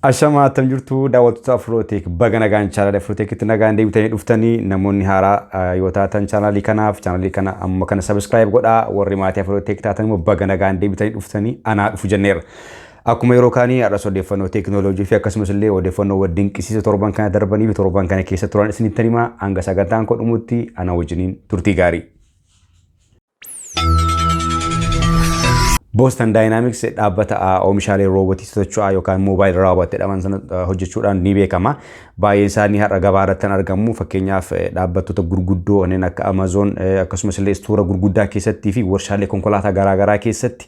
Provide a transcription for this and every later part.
Ashamaa, attam jirtu daawwattoota Afrooteek? Baga nagaan chaanaalii Afrooteekitti nagaan deebitanii dhuftanii. Namoonni haaraa yoo taatan chaanaalii kanaaf chaanaalii kana amma kana subscribe godhaa. Warri maatii Afrooteek taatan immoo baga nagaan deebitanii dhuftanii, anaa dhufu jenneerra. Akkuma yeroo kaanii har'as odeeffannoo teekinooloojii fi akkasumas illee odeeffannoo dinqisiisa torban kana darbanii fi torban kana keessa turan isinitti himaa. Hanga sagantaan koo dhumutti ana wajjiniin turtii gaarii. Boston Dynamics dhaabbata oomishaalee roobootii socho'aa yookaan mobile robot jedhaman sana hojjechuudhaan ni beekama. Baay'een isaanii har'a gabaa irratti kan argamu. Fakkeenyaaf, dhaabbattoota gurguddoo kanneen akka Amazon, akkasumas illee istoora gurguddaa keessattii fi warshaalee konkolaataa garaagaraa keessatti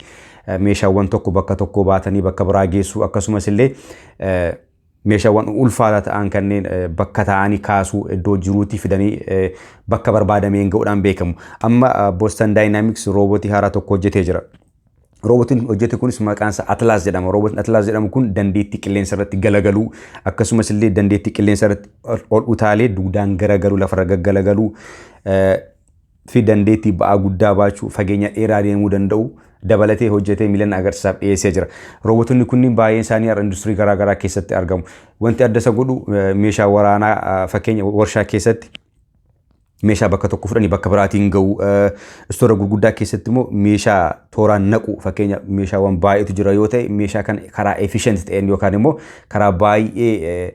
meeshaawwan tokko bakka tokkoo baatanii bakka biraa geessuu, akkasumas illee meeshaawwan ulfaataa ta'an kanneen bakka ta'anii kaasuu, iddoo jiruutti fidanii bakka barbaadameen ga'uudhaan beekamu. Amma Boston Dynamics roobootii haaraa tokko hojjetee jira. Roobootiin hojjete kunis maqaan isaa Atlas jedhama. Roobootiin Atlas jedhamu kun dandeettii qilleensa irratti galagaluu, akkasumas illee dandeettii qilleensa irratti ol utaalee dugdaan garagaluu, lafarra gaggalagaluu fi dandeettii ba'aa guddaa baachuu, fageenya dheeraa deemuu danda'u dabalatee hojjetee miilan agarsiisaaf dhiyeessee jira. Roobotonni kunniin baay'een isaanii har'a industirii garaagaraa keessatti argamu. Wanti adda isa godhu, meeshaa waraanaa, fakkeenya warshaa keessatti meeshaa bakka tokko fudhanii bakka biraatiin ga'u, istoora gurguddaa keessatti immoo meeshaa tooraan naqu, fakkeenya meeshaawwan baay'eetu jira yoo ta'e, meeshaa kan karaa efficient ta'een yookaan immoo karaa baay'ee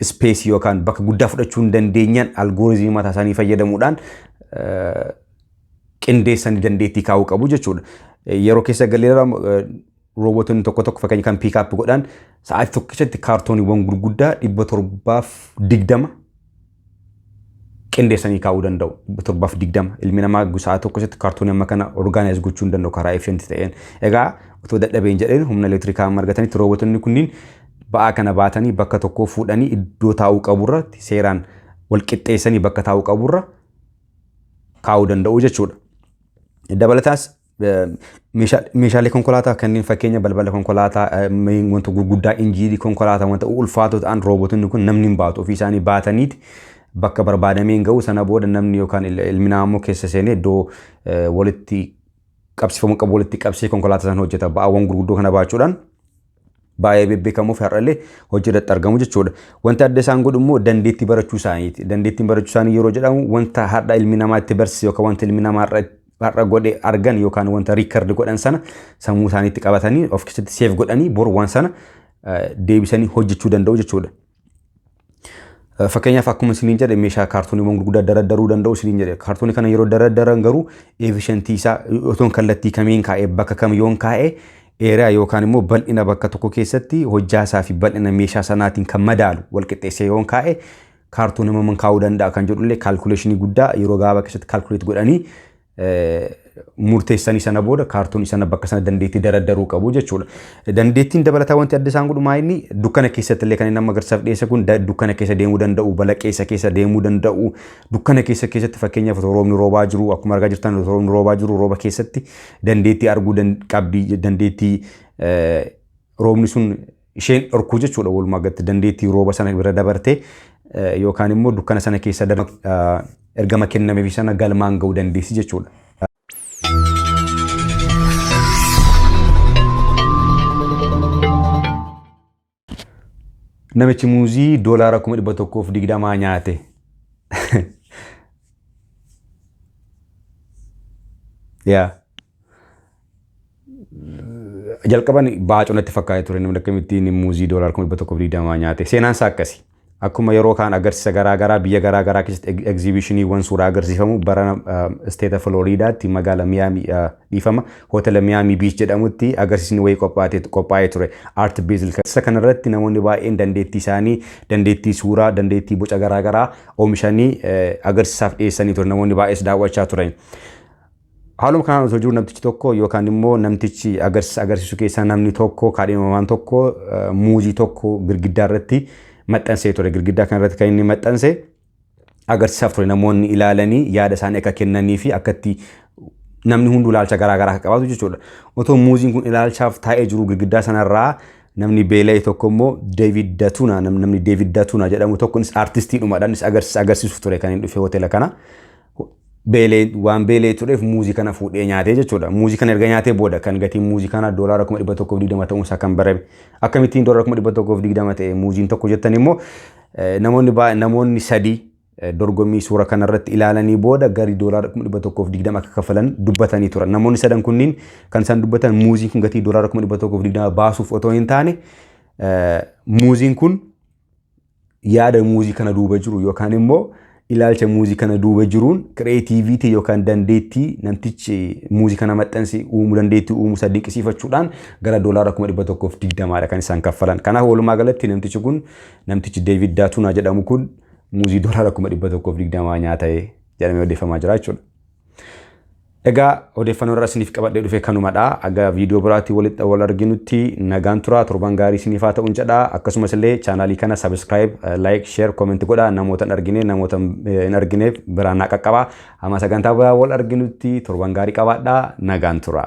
space yookaan bakka guddaa fudhachuu hin dandeenyaan algorithm mataa isaanii fayyadamuudhaan qindeessanii dandeettii kaa'uu qabu jechuudha. Yeroo keessa galeera roobotonni tokko tokko, fakkeenya kan pick up godhan, sa'aatii tokko keessatti kaartooniiwwan gurguddaa 720 qindeessanii kaa'uu danda'u. 720. Ilmi namaa sa'aatii tokko keessatti kaartoonii amma kana organize gochuu hin danda'u karaa efficient ta'een. Egaa otoo dadhabeen jedheen humna elektirikaa amma argatanitti roobotonni kunniin ba'aa kana baatanii bakka tokkoo fuudhanii iddoo taa'uu qaburratti seeraan wal qixxeessanii bakka taa'uu qaburra kaa'uu danda'u jechuudha. Dabalataas meeshaalee konkolaataa kanneen fakkeenya balbala konkolaataa, wanta gurguddaa, injiilii konkolaataa, wanta ulfaatoo ta'an roobotonni kun namni hin baatu, ofii isaanii baataniiti bakka barbaadameen ga'u. Sana booda namni yookaan ilmi namaa immoo keessa seenee iddoo walitti qabsiifamuu qabu walitti qabsee konkolaataa sana hojjeta. Ba'aawwan gurguddoo kana baachuudhaan baay'ee bebbeekamoo fi har'allee hojii irratti argamu jechuudha. Wanti adda isaan godhu immoo dandeettii barachuu isaaniiti. Dandeettiin barachuu isaanii yeroo jedhamu, wanta har'a ilmi namaa itti barsiise yookaan wanta ilmi namaa har'a godhe argan yookaan wanta record godhan sana sammuu isaaniitti qabatanii of keessatti save godhanii boru waan sana deebisanii hojjechuu danda'u jechuudha. Fakkeenyaaf, akkuma isiniin jedhe, meeshaa kaartooniiwwan gurguddaa daraddaruu danda'u isiniin jedhe. Kaartoonii kana yeroo daraddaran garuu efficiency isaa otoon kallattii kamiin kaa'ee, bakka kam yoon kaa'ee, dheeraa yookaan immoo bal'ina bakka tokko keessatti hojjaa isaa fi bal'ina meeshaa sanaatiin kan madaalu wal qixxeessee yoon kaa'e kaartoonii mamman kaa'uu danda'a kan jedhullee calculation guddaa yeroo gabaabaa keessatti calculate godhanii murteessanii sana booda kaartoonii sana bakka sana dandeettii daraddaruu qabu jechuudha. Dandeettiin dabalataa wanti adda isaan godhu maa inni dukkana keessatti illee kan inni amma agarsiisaaf dhiyeesse kun dukkana keessa deemuu danda'u, balaqeessa keessa deemuu danda'u, dukkana keessatti, fakkeenyaaf otoo roobni roobaa jiru, akkuma argaa jirtan otoo roobni roobaa jiru rooba keessatti dandeettii arguu qabdi, dandeettii roobni sun isheen dhorkuu jechuudha. Walumaa galatti dandeettii rooba sana bira dabartee yookaan immoo dukkana sana keessa ergama kennameef sana galmaan ga'uu dandeessi jechuudha. Namichi muuzii $120,000 nyaate. Yaa. Jalqaban baacoo natti fakkaatee ture, namni akkamittiin muuzii $120,000 nyaate. Seenaan isaa akkasi. Akkuma yeroo kaan agarsiisa garaagaraa biyya garaagaraa keessatti egzibishiniiwwan suuraa agarsiifamu, bara state Floridaatti magaala Miyaamii, dhiifama, hoteela Miami Beach jedhamutti agarsiisni wayii qophaa'ee ture. Art Basel. Isa kanarratti namoonni baay'een dandeettii isaanii, dandeettii suuraa, dandeettii boca garaagaraa oomishanii agarsiisaaf dhiyeessanii ture. Namoonni baay'ees daawwachaa turan. Haaluma kanaan osoo jiru namtichi tokko yookaan immoo namtichi agarsiisa agarsiisu keessaa namni tokko, kaadhimamaan tokko, muuzii tokko girgiddaa irratti maxxansee ture. Girgiddaa kana irratti kan inni maxxanse agarsiisaaf ture, namoonni ilaalanii yaada isaanii akka kennanii fi akka itti namni hunduu ilaalcha garaa garaa akka qabaatu jechuudha. Otoo muuziin kun ilaalchaaf taa'ee jiru girgiddaa sanarraa namni beela'e tokko immoo David Datuna, namni David Datuna jedhamu tokko, innis aartistiidhumadha. Innis agarsiisa agarsiisuuf ture kan inni dhufe hoteela kana. Beelee waan beelee tureef muuzii kana fuudhee nyaatee jechuudha. Muuzii kana erga nyaatee booda kan gatiin muuzii kana $120,000 ta'uunsaa kan barame. Akkamittiin $120,000 ta'e muuziin tokko jettan immoo, namoonni sadii dorgommii suura kanarratti ilaalanii booda garii $120,000 akka kaffalan dubbatanii turan. Namoonni sadan kunniin kan isaan dubbatan muuziin kun gatii $120,000 baasuuf otoo hin taane, muuziin kun yaada muuzii kana duuba jiru yookaan immoo ilaalcha muuzii kana duuba jiruun, creativity yookaan dandeettii namtichi muuzii kana maxxansi uumuu, dandeettii uumuu isaa dinqisiifachuudhaan gara $120,000dha kan isaan kaffalan. Kanaaf walumaa galatti namtichi kun, namtichi Deevid Daatuunaa jedhamu kun, muuzii $120,000 nyaatee jedhamee odeeffamaa jira jechuudha. Egaa odeeffannoo irra isiniif qabadhee dhufe kanumadha. Aga viidiyoo biraatti walitti wal arginutti nagaan tura. Torban gaarii isiniif haa ta'uun jedha. Akkasumas illee chaanaalii kana subscribe, like, share, comment godha. Namoota hin argine, namoota hin argineef biraan naa qaqqaba. Hamma sagantaa biraa wal arginutti torban gaarii qabaadha. Nagaan tura.